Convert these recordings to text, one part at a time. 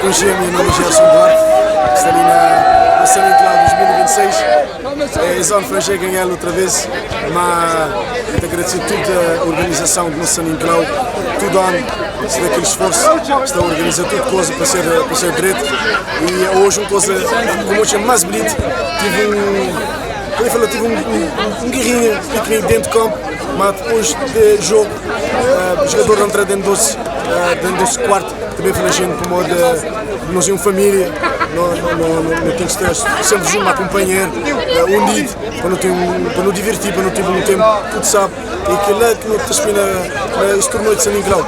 konxe mi nome é Gerson Duarte, sta li na na San Nicolau 2026. É, es ano Franchê ganhar outra vez, mas te agradecer toda a organização do nosso San Nicolau, todo ano, se dá aquele esforço, está a organizar tudo coisa para ser, para ser direito. E hoje uma coisa como é mais bonito, tive um, como eu falei, tive um, um, um guerrinho pequenino dentro do campo, mas depois de jogo, uh, o jogador entra dentro desse, uh, dentro desse quarto, também foi gente como de, nós somos família, não, não, não, não tem que estar sempre junto, a companheiro, uh, unido, para não, ter um, para não divertir, para não ter um tempo, tudo sabe. E que lá que não te espina esse torneio de São Nicolau.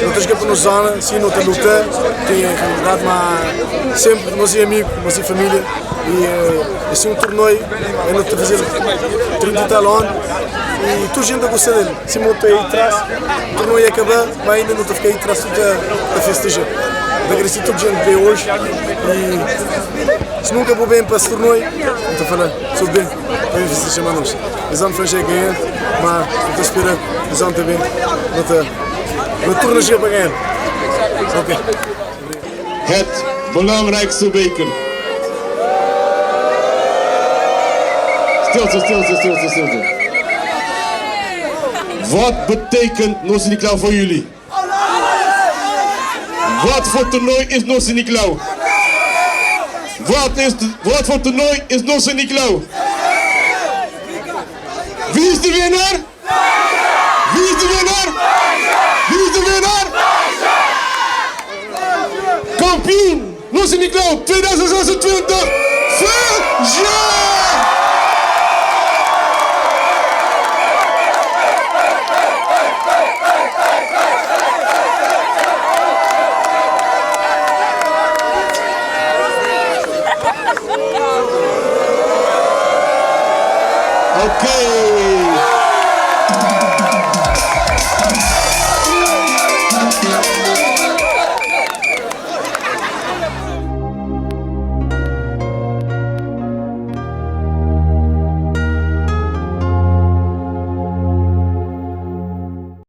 Não tens que ir para a zona, sim, não te luta, tem a realidade, mas sempre nós e amigos, nós e família. E esse é um torneio, eu não te fazer 30 e tal anos, e toda a gente gosta dele. Se monta aí atrás, o torneio ia acabar, mas ainda não te fiquei aí atrás tudo a, a festejar. Agradecer a toda a gente que veio hoje e se nunca vou bem para esse torneio, não estou falando, sou bem, para festejar mais nós. Exame francês ganhar, mas estou a esperar, exame também, não te, não torna chega para ganhar. Ok. Het belangrijkste beker. Stilte, stilte, stilte, stilte. Wat betekent Nos Nicolau voor jullie? Wat voor toernooi is Nos Nicolau? Wat, is de, wat voor toernooi is Nos Nicolau? Wie is de winnaar? Wie is de winnaar? Wie is de winnaar? Kampioen Nos Nicolau 2026, Veja! Oké.